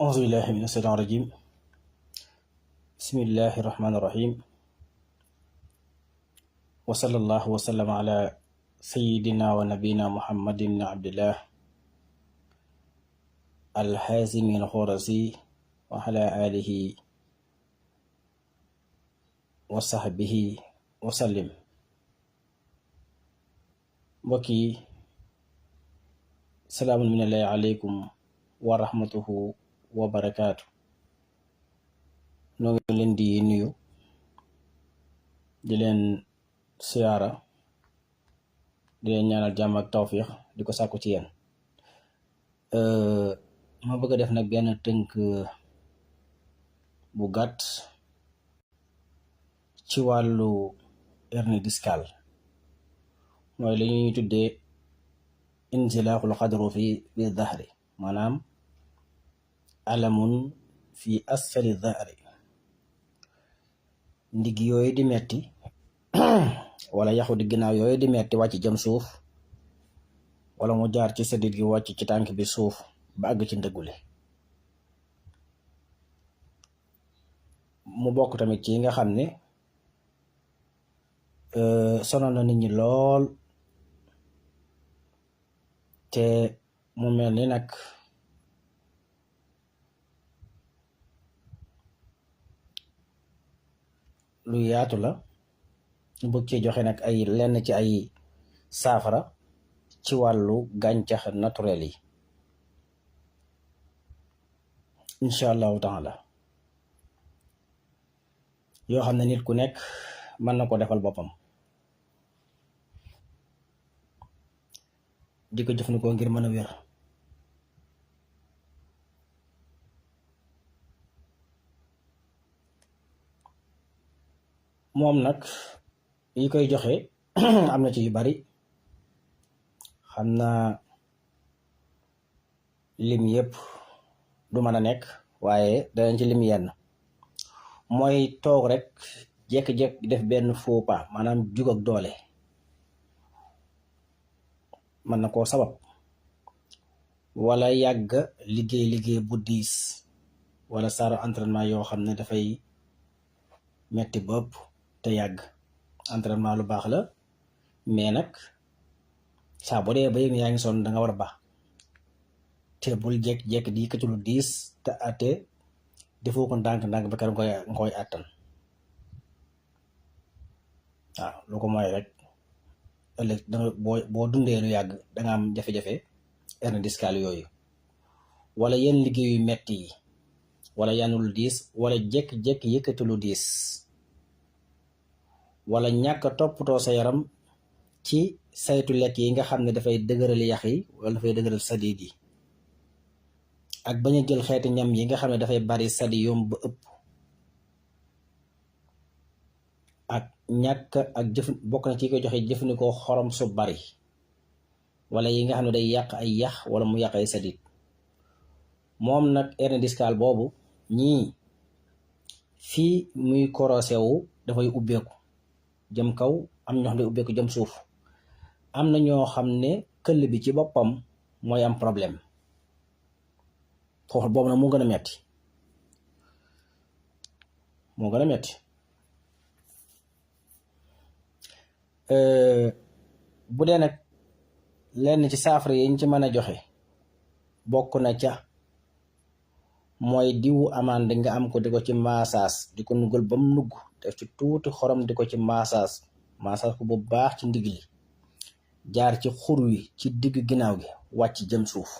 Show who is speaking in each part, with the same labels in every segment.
Speaker 1: أعوذ بالله من الشيطان الرجيم. بسم الله الرحمن الرحيم. وصلى الله وسلم على سيدنا ونبينا محمد بن عبد الله الحازم الخرزي وعلى آله وصحبه وسلم. بكي سلام من الله عليكم ورحمته وبركاته. noo ngi leen di nuyu di leen siyaara di leen ñaanal jàmm ak tawfiix di ko sàkku ci yéen. ma bëgg a def nag benn tënk bu gàtt ci wàllu hernie discale, mooy li ñuy tuddee inzilaaxul xadru fi dahri, maanaam alamun fi asfali dahri, ndig yooyu di metti wala yaxu di ginnaaw yooyu di metti wàcc jëm suuf, wala mu jaar ci sadit gi wàcc ci tànk bi suuf ba àgg ci ndëggule. mu bokk tamit ci nga xam ne sonal na nit ñi lool, te mu mel ni nag lu yaatu la. ñu bëgg cee joxe nag ay lenn ci ay saafara ci wàllu gàncax naturel yi, incha allahu taala, yoo xam ne nit ku nekk mën na ko defal boppam, di ko jëfandikoo ngir mën a wér. moom nag yi koy joxe am na ci yu bari, xam naa lim yëpp du mën a nekk, waaye danañ ci lim yenn. mooy toog rek jekk-jekk def benn faux pas, maanaam jug ak doole, mën na koo sabab. wala yàgg liggéey bu diis, wala saaru entraînement yoo xam ne dafay metti bopp te yàgg. entraînement lu baax la, mais nag saa bu dee ba yëg yaa ngi sonn da nga war a baax, te bul jekk-jekk di yëkkati lu diis te ate defoo ko ndànk-ndànk ba keroog nga koy àttan. waaw lu ko mooy rek ëllëg danga boo dundee lu yàgg danga am jafe-jafe hernie discale yooyu, wala yenn liggéey yu metti yi, wala yanu lu diis, wala jekk-jekk yëkkati lu diis, wala ñàkk toppatoo sa yaram ci saytu lekk yi nga xam ne dafay dëgëral yax yi wala dafay dëgëral sadiid yi, ak bañ a jël xeeti ñam yi nga xam ne dafay bari sodium ba ëpp, ak ñàkk ak bokk na ci koy joxe jëfandikoo xorom su bari, wala yi nga xam ne day yàq ay yax wala mu yàq ay sadiid. moom nag hernie discale boobu ñii fii muy korosé wu dafay ubbeeku jëm kaw, am ñoo xam ne ubbeeku jëm suuf, am na ñoo xam ne këll bi ci boppam mooy am problème. foofu boobu nag moo gën a metti, bu dee nag lenn ci saafara yi ñu ci mën a joxe bokk na ca mooy diwu amande nga am ko di ko ci massage, di ko nugal ba mu nugg, def ci tuuti xorom di ko ci massage ko bu baax ci ndigg li, jaar ci xur wi ci digg ginnaaw gi wàcc jëm suuf,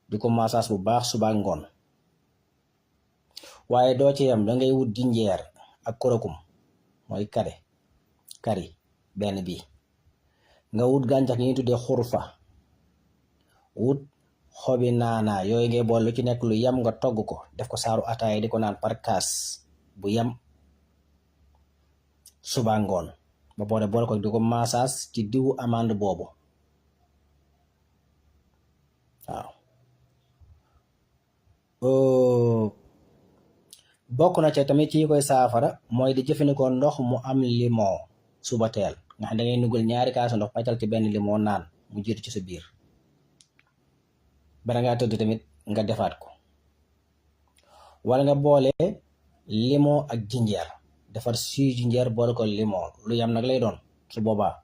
Speaker 1: di ko massage bu baax suba ngoon. waaye doo ci yam, dangay wut jinjeer ak korokum, mooy kari benn bi, nga wut gàncax gi ñuy tuddee xurfa, wut xobi naanaa yooyu ngay boole lu ci nekk lu yam nga togg ko def ko saaru ataaya di ko naan par kaas bu yam suba ngoon, ba boole ko di ko massage ci diwu amande boobu. waaw bokk na ca tamit ci koy saafara mooy di jëfandikoo ndox mu am limon suba teel, nga xam da ngay nugal ñaari kaasu ndox paccal ci benn limon naan mu jiitu ci sa biir. bala ngaa tëdd tamit nga defaat ko. wala nga boole limon ak jinjeer defar jus jinjeer boole ko limon lu yam nag lay doon su boobaa.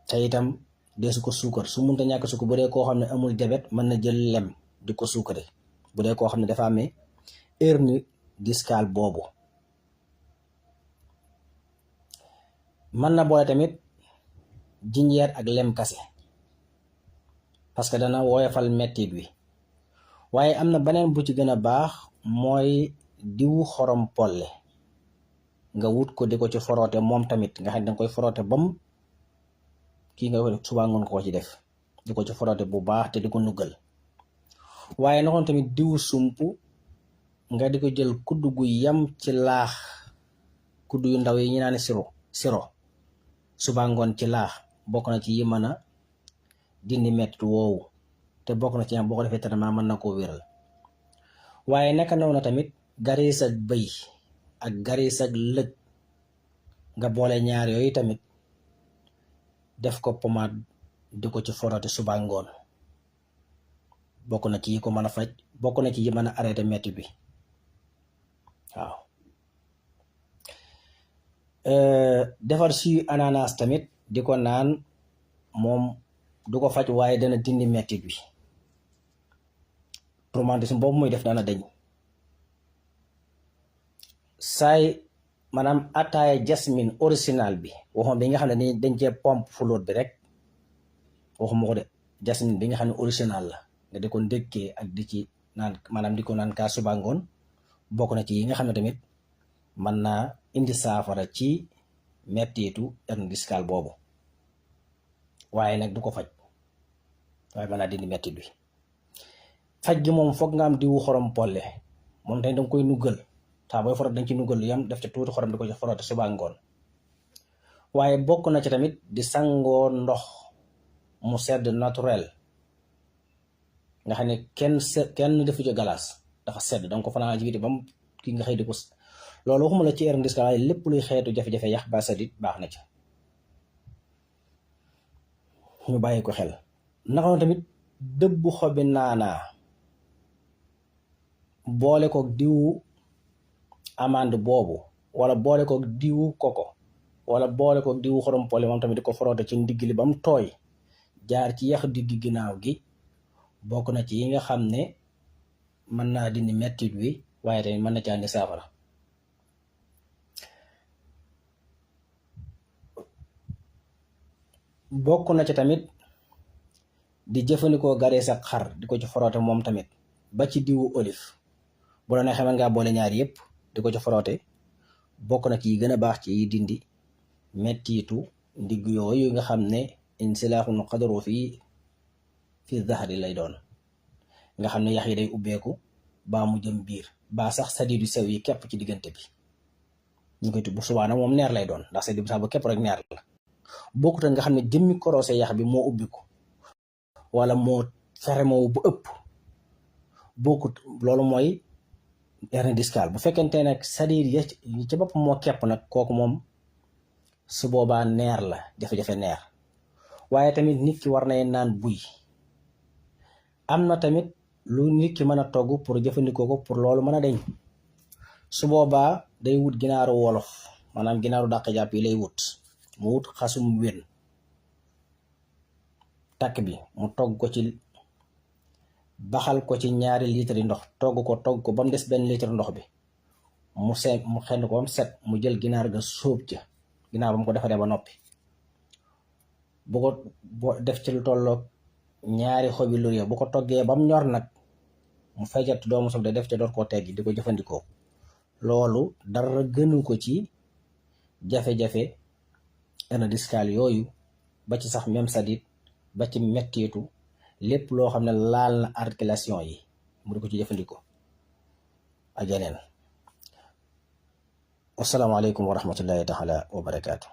Speaker 1: te itam deesu ko suukar su munta ñàkk suukar bu dee koo xam ne amul jabet mën na jël lem di ko suukare bu dee koo xam ne dafa amee hernie discale boobu. mën na boole tamit jinjeer ak lem kase parce que dana woyofal mettit wi. waaye am na beneen bu ci gën a baax mooy diwu xorom polle nga wut ko di ko ci foroote moom tamit nga xam ne danga koy foroote bam kii nga ko suba ngoon ko ci def di ko ci foroote bu baax te di ko nuggal. waaye noonu tamit diwu sump nga di ko jël kudd gu yam ci laax kudd yu ndaw yi ñu naan siro suba ngoon ci laax bokk na ci yi mën a dindi mettit woowu te bokk na ci boo ko defee traitement mën na koo wéral. waaye naka noonu tamit garis ak bëy ak garis ak lëg nga boole ñaar yooyu tamit def ko pommade di ko ci forote suba ngoon bokk na ci yi ko mën a faj bokk na ci yi mën a arrêté mettit bi waaw. defar jus ananas tamit di ko naan moom du ko faj waaye dana dindi mettit bi traumatisme boobu muy def dana dañ. saay maanaam ataaya jasmine original bi waxuma bi nga xam ne dañ cee pompe fleur bi rek waxuma ko de jasmine bi nga xam ne original la nga di ko ndékkee ak di ci naan maanaam di ko naan kaa suba ngoon bokk na ci yi nga xam ne tamit mën naa indi saafara ci mettitu hernie discale boobu waaye nag du ko faj waaye mën naa dindi mettit bi. faj gi moom foog nga am diwu xorom polle moom tamit danga koy nuggal taa booy forot dañ ci nuggal lu yam def ci tuuti xorom di ko ci forote suba ngoon. waaye bokk na ci tamit di sangoo ndox mu sedd naturel nga xam ne kenn defu ci galaas dafa sedd danga ko fanaan ci ba mu kii nga xëy di ko loolu waxuma la ci hernie discale waaye lépp luy xeetu jafe-jafe yax ba sadit baax na ca ñu bàyyi ko xel. naka noonu tamit dëbbu xobi naanaa boole ko diwu amande boobu wala boole ko diwu koko wala boole ko diwu xorom pole moom tamit di ko foroote ci ndigg li ba mu tooy jaar ci yax digg ginnaaw gi bokk na ci yi nga xam ne mën naa dindi mettit wi waaye tamit mën na caa indi saafara. bokk na ci tamit di jëfandikoo garees ak xar di ko ci foroote moom tamit ba ci diwu olive bu la neexee mën ngaa boole ñaar yépp di ko ci foroote bokk na ci yi gën a baax ci yi dindi mettitu ndigg yooyu nga xam ne insilaaxun qadaru fi zahri lay doon nga xam ne yax yi day ubbeeku baa mu jëm biir baa sax sadiidu sew yi képp ci diggante bi ñu koy tudd bu subaa nag moom neer lay doon ndax sadiidu sax bu képp rek neer la bokkut nga xam ne jëmmi korosé yax bi moo ubbiku wala moo fexe moo bu ëpp bokkut loolu mooy hernie discale. bu fekkente nag sadiid ya ci bopp moo kepp nag kooku moom su boobaa neer la jafe-jafe neer. waaye tamit nit ki war nay naan buy am na tamit lu nit ki mën a togg pour jëfandikoo ko pour loolu mën a deñ su boobaa day wut ginaaru wolof maanaam ginaaru dàq jàpp yi lay wut mu wut xasum wén takk bi mu togg ko ci baxal ko ci 2 litre yi ndox togg ko ba mu des 1 litre ndox bi mu xenn ko ba mu set mu jël ginaar ga sóob ca ginaar ba mu ko defaree ba noppi bu ko def ci lu tolloog 2 xobi laurier bu ko toggee ba mu ñor nag mu fejjat doomu soble def ca door koo teggi di ko jëfandikoo loolu dara gënu ko ci jafe-jafe hernie discale yooyu ba ci sax même sadit ba ci mettitu lépp loo xam ne laal na articulation yi mu di ko ci jëfandikoo ak yeneen. Asalaamaaleykum wa rahmatullahi taala wa barakaatu.